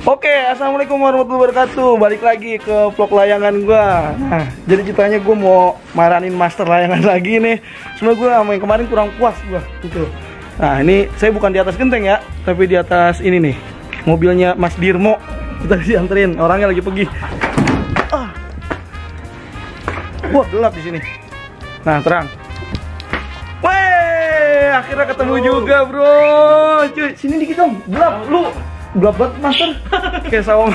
Oke, assalamualaikum warahmatullahi wabarakatuh. Balik lagi ke vlog layangan gua. Nah, jadi ceritanya gua mau maranin master layangan lagi nih. Sebenarnya gua sama yang kemarin kurang puas gua gitu. Nah, ini saya bukan di atas genteng ya, tapi di atas ini nih. Mobilnya Mas Dirmo. Kita dianterin, orangnya lagi pergi. Wah, gelap di sini. Nah, terang. Weh, akhirnya ketemu juga, Bro. Cuy, sini dikit dong. Gelap, lu. Gelap banget, Master. Kayak sawang.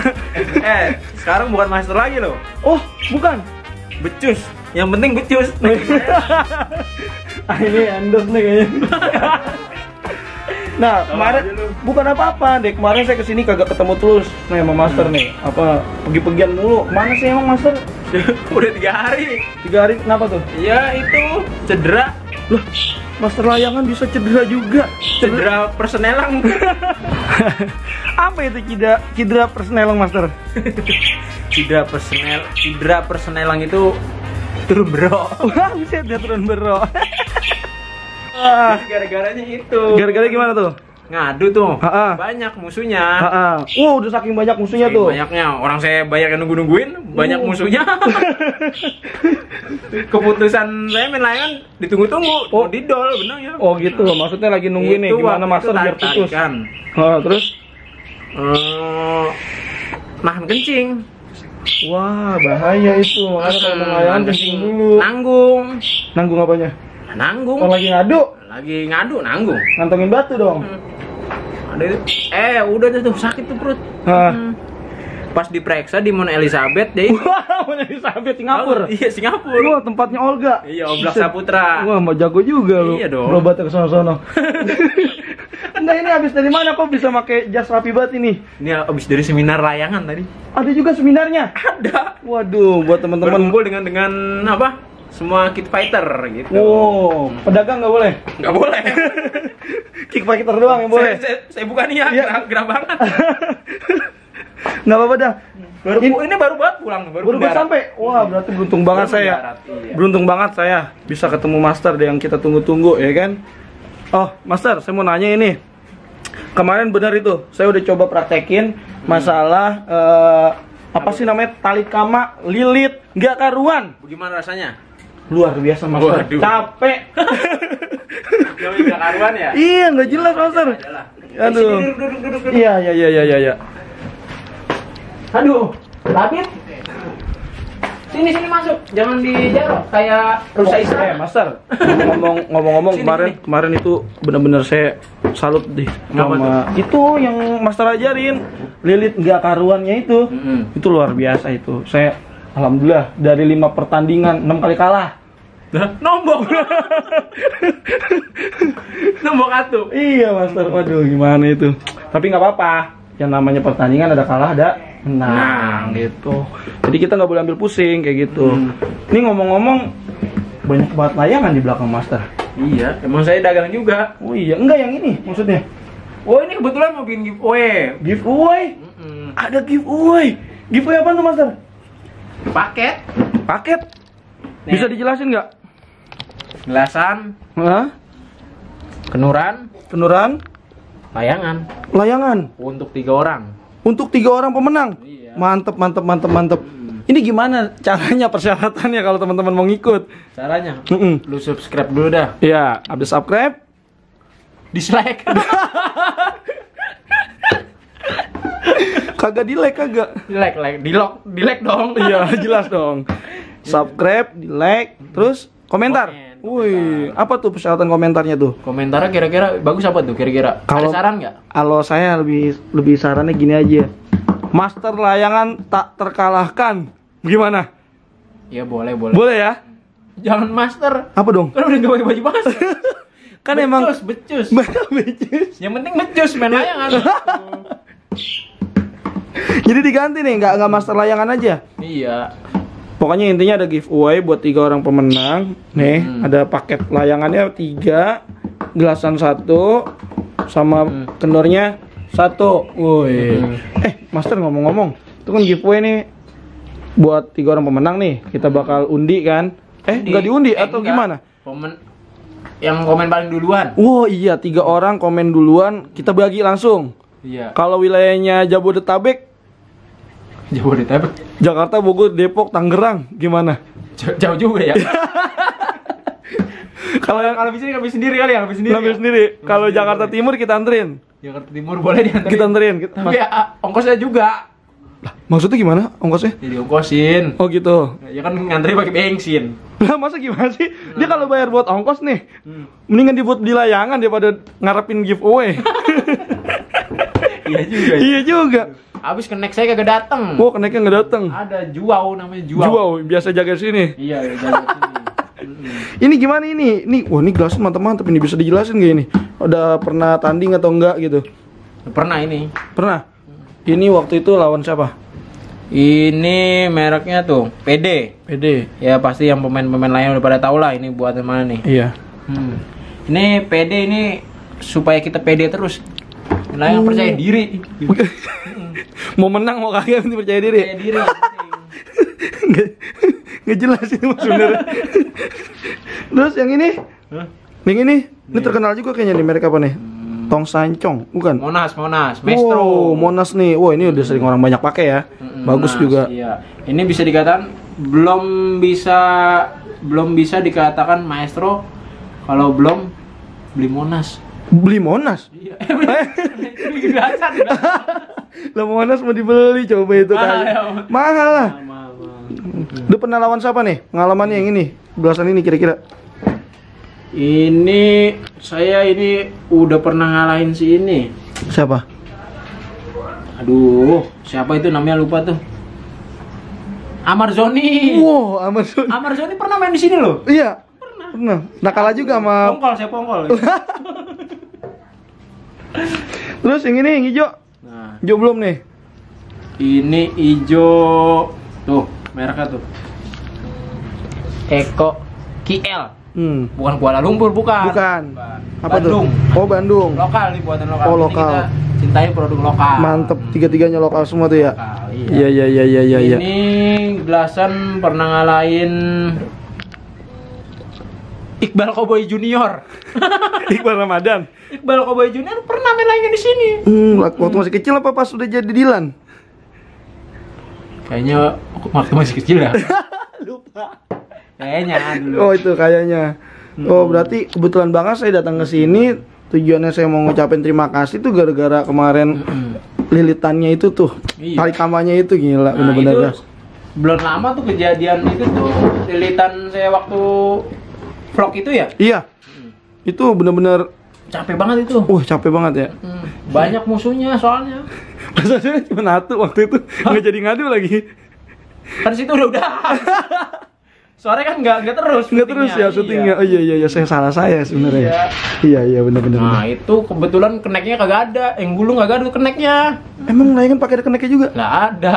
Sekarang bukan master lagi loh. Oh, bukan. Becus. Yang penting becus. Ini endorse nih kayaknya. Nah, kemarin bukan apa-apa, dek. Kemarin saya kesini kagak ketemu terus. Nah, sama Master nih. Apa pergi-pergian mulu? Mana sih emang Master? Udah 3 hari. 3 hari kenapa tuh? Ya itu cedera. Loh, Master layangan bisa cedera juga. Cedera persenelang. Apa itu cedera persenelang, Master? Cedera persenelang itu turun bro. Wah, bisa dia turun bro. Gara-garanya itu. Gara-gara gimana tuh? Ngadu tuh. Ha-ha. Banyak musuhnya. Udah saking banyak musuhnya Saking tuh. banyaknya. Orang saya banyak yang nungguin, banyak musuhnya. Keputusan saya main layangan ditunggu-tunggu. Oh. Didol benangnya. Oh gitu, maksudnya lagi nungguin nih Itu gimana waktu Master itu biar putus. tarik-tarikan. Terus? Nahan kencing. Wah, bahaya itu. Makanya kalau mau layangan kencing dulu. Nanggung. Nanggung apanya? Nanggung. Oh, lagi ngadu. Lagi ngadu nanggung. Ngantongin batu dong. Ada itu. Udah tuh sakit tuh perut. Pas diperiksa di Mount Elizabeth deh. Wah, Mount Elizabeth Singapura. Iya, Singapura. Wah, tempatnya Olga. Iya, Oblak Saputra. Wah, mau jago juga lu. Iya dong. Berobatnya ke sono-sono. Enggak, ini habis dari mana kok bisa pakai jas rapi banget ini? Ini abis dari seminar layangan tadi. Ada juga seminarnya. Ada. Waduh, buat teman-teman. Berkumpul dengan apa? Semua kick fighter gitu. Wow, pedagang nggak boleh? Nggak boleh. Kick fighter doang yang boleh. Saya bukan niat, Iya. gerah banget. Nggak apa-apa dah. Ini baru banget pulang, Baru sampai. Wah, berarti beruntung banget Baru saya. mendarat, iya. Beruntung banget saya bisa ketemu Master deh yang kita tunggu-tunggu ya kan. Oh, Master, saya mau nanya ini. Kemarin benar itu, saya udah coba praktekin masalah apa sih namanya tali kama lilit nggak karuan. Bagaimana rasanya? Luar biasa Master. Waduh. Capek. Nggak karuan ya? Iya, nggak jelas Master. Aduh. Duduk. Iya. Aduh, Labit. Sini masuk, jangan dijaro kayak rusa Islam. Master, ngomong-ngomong kemarin itu benar-benar saya salut deh sama itu yang Master ajarin lilit nggak karuannya itu. Itu luar biasa itu. Saya alhamdulillah dari 5 pertandingan 6 kali kalah. Nombok. Nombok atuh. Iya Master, waduh gimana itu. Tapi nggak apa-apa. Yang namanya pertandingan ada kalah ada menang gitu. Jadi kita nggak boleh ambil pusing kayak gitu. Ini ngomong-ngomong banyak banget layangan di belakang Master. Iya, emang saya dagang juga. Oh iya, enggak yang ini maksudnya. Oh ini kebetulan mau bikin giveaway. Giveaway? Ada giveaway. Giveaway apa tuh Master? Paket. Nih. Bisa dijelasin nggak? Gelasan, Hah? kenuran, layangan. Untuk 3 orang. Untuk 3 orang pemenang. Iya. Mantep. Ini gimana caranya persyaratannya kalau teman-teman mau ngikut? Caranya, lu subscribe dulu dah. Iya, habis subscribe, Dislike. kagak di-like kagak. Di-like dong. Iya, jelas dong. Subscribe, di-like, terus komentar. Wih, apa tuh persyaratan komentarnya tuh? Komentarnya kira-kira bagus apa tuh kira-kira? Ada saran nggak? Kalau saya lebih sarannya gini aja. Master layangan tak terkalahkan. Gimana? Ya boleh. Boleh ya? Jangan master. Apa dong? Kan udah nggak pakai baju master. Kan emang becus. becus. Yang penting becus main layangan. Jadi diganti nih, nggak master layangan aja. Iya. Pokoknya intinya ada giveaway buat 3 orang pemenang. Nih, ada paket layangannya 3, gelasan 1, sama kendornya 1. Woi. Master ngomong-ngomong, itu kan giveaway nih buat 3 orang pemenang nih. Kita bakal undi kan? Nggak diundi atau gimana? Yang komen paling duluan. Wow, iya, 3 orang komen duluan, kita bagi langsung. Iya. Kalau wilayahnya Jabodetabek, Jakarta, Bogor, Depok, Tangerang, gimana? Jauh juga ya. Kalau bisa ngambil sendiri kali ya, ngambil sendiri. Kalau Jakarta Timur kita anterin. Jakarta Timur boleh diantarin. Kita anterin. Tapi ongkosnya juga. Lah, maksudnya gimana ongkosnya? Jadi ongkosin. Oh gitu. Ya kan ngantri pakai bensin. Lah masa gimana sih? Dia kalau bayar buat ongkos nih, mendingan dibuat beli layangan daripada ngarepin giveaway. Iya juga. Iya juga. Abis kenek saya kagak dateng. Oh, keneknya nggak dateng. Ada Juau namanya Juau. Juau biasa jaga sini. Iya, jaga sini. Ini gimana ini? Wah ini gelasnya mantap-mantap, ini bisa dijelasin gak ini? Udah pernah tanding atau enggak gitu? Pernah ini. Pernah? Ini waktu itu lawan siapa? Ini mereknya tuh PD. PD. Ya pasti yang pemain-pemain lain udah pada tahu lah ini buatan mana nih. Iya. Ini PD ini supaya kita pede terus. Nah yang percaya diri. Mau menang mau kagak penting percaya diri. Percaya diri. Nggak jelas itu sebenarnya. Terus yang ini? Yang ini terkenal juga kayaknya nih, merek apa nih? Tong Sancong, bukan? Monas, Maestro. Oh, Monas nih. Wah, ini udah sering orang banyak pakai ya. Bagus Monas, juga. Iya. Ini bisa dikatakan belum bisa dikatakan Maestro kalau belum beli Monas. Beli Monas? Iya. Biasa. Lah Monas mau dibeli, coba itu Mahal, kan. ya. Mahal lah. Mahal. Lu pernah lawan siapa nih? Pengalamannya yang ini, belasan ini kira-kira. Ini saya udah pernah ngalahin si ini. Siapa? Aduh, siapa itu namanya lupa tuh. Amarzoni. Wow, Amazon. Amarzoni pernah main di sini loh. Iya. Pernah. Nah, kalah juga sama. Pongkol. Terus yang ini yang hijau. Nah, Hijau belum nih? ini hijau tuh, mereknya tuh. Eko KL. Bukan Kuala Lumpur, bukan. Apa Bandung. tuh? Oh, Bandung. Lokal nih, buatan lokal. Oh, Ini lokal. kita cintai produk lokal. Mantep, tiga-tiganya lokal semua tuh ya. Lokal, Iya. Iya. Ini gelasan pernah ngalahin Iqbal Cowboy Junior. Iqbal Ramadan. Iqbal Cowboy Junior pernah main lagi di sini. Waktu masih kecil apa pas udah jadi Dilan? Kayaknya waktu masih kecil ya. Lupa. Kayaknya dulu. Oh, itu kayaknya. Oh, berarti kebetulan banget saya datang ke sini. Tujuannya saya mau ngucapin terima kasih tuh gara-gara kemarin lilitannya itu tuh. Iya. Tali kamarnya itu gila, Nah, bener-bener itu dah. belum lama tuh kejadian itu tuh lilitan saya waktu vlog itu ya. Iya. Itu bener-bener Capek banget itu. capek banget ya. Banyak musuhnya soalnya. Masalahnya cuma satu waktu itu, nggak jadi ngadu lagi. Kan situ udah. Sore kan nggak terus. Nggak terus ya syutingnya. Oh iya, saya salah sebenarnya. Iya, bener-bener. Nah itu kebetulan keneknya kagak ada, yang gulung kagak ada tuh keneknya. Emang layangan pakai ada keneknya juga? Nggak ada.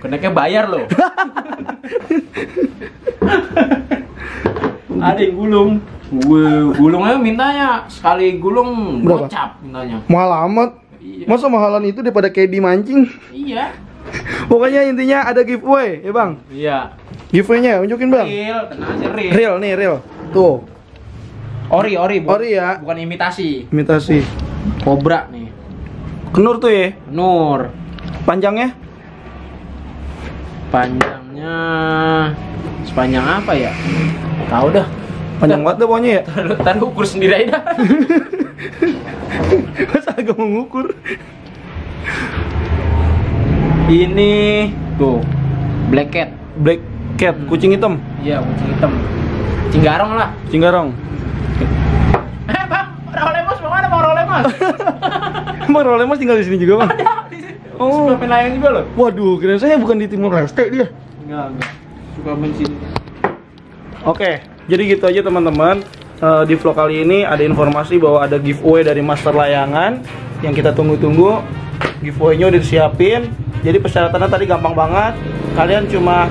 Keneknya bayar loh. Ada yang gulung. Gulungnya mintanya sekali gulung berapa? gocap mintanya. Mahal amat. Iya. Masa mahalan itu daripada kayak di mancing? Iya. Pokoknya intinya ada giveaway ya bang. Iya. Giveaway-nya unjukin bang. Real, tenang aja real. Real nih real. Tuh. Ori, Ori ya. Bukan imitasi. Imitasi. Kobra nih. Kenur tuh ya. Nur. Panjangnya? Panjangnya sepanjang apa ya? Tahu dah. Panjang banget dah pokoknya ya. Taruh ukur sendiri aja dah. Masa agak mengukur. Ini tuh Black Cat. Black cat, kucing hitam. Iya, kucing hitam. Kucing garong lah. Kucing garong. Bang, Rolemos mana Bang Rolemos? Emang Rolemos tinggal di sini juga bang? Ada di sini. Oh. Suka main layang juga loh. Waduh, kira saya bukan di Timur Leste dia. Enggak. Suka main sini. Oke, jadi gitu aja teman-teman. Di vlog kali ini ada informasi bahwa ada giveaway dari Master Layangan yang kita tunggu-tunggu. Giveaway-nya udah disiapin. Jadi persyaratannya tadi gampang banget. Kalian cuma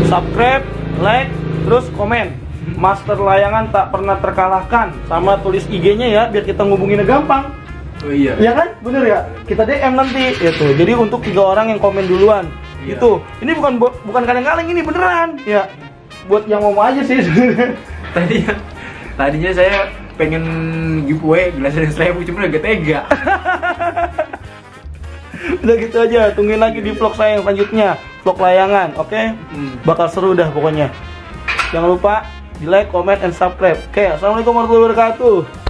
subscribe, like, terus komen. Master Layangan tak pernah terkalahkan, sama tulis IG-nya ya biar kita ngubunginnya gampang. Oh iya. Ya kan? Bener ya? Kita DM nanti itu. Jadi untuk 3 orang yang komen duluan. Iya. Itu. Ini bukan kaleng-kaleng ini beneran. Ya. Buat yang mau aja sih sebenarnya. Tadinya saya pengen giveaway gelas dari 1000 cuma agak tega. Udah gitu aja, tungguin lagi di vlog saya yang selanjutnya, vlog layangan, oke? Bakal seru dah pokoknya. Jangan lupa di like, comment, and subscribe. Oke, assalamualaikum warahmatullahi wabarakatuh.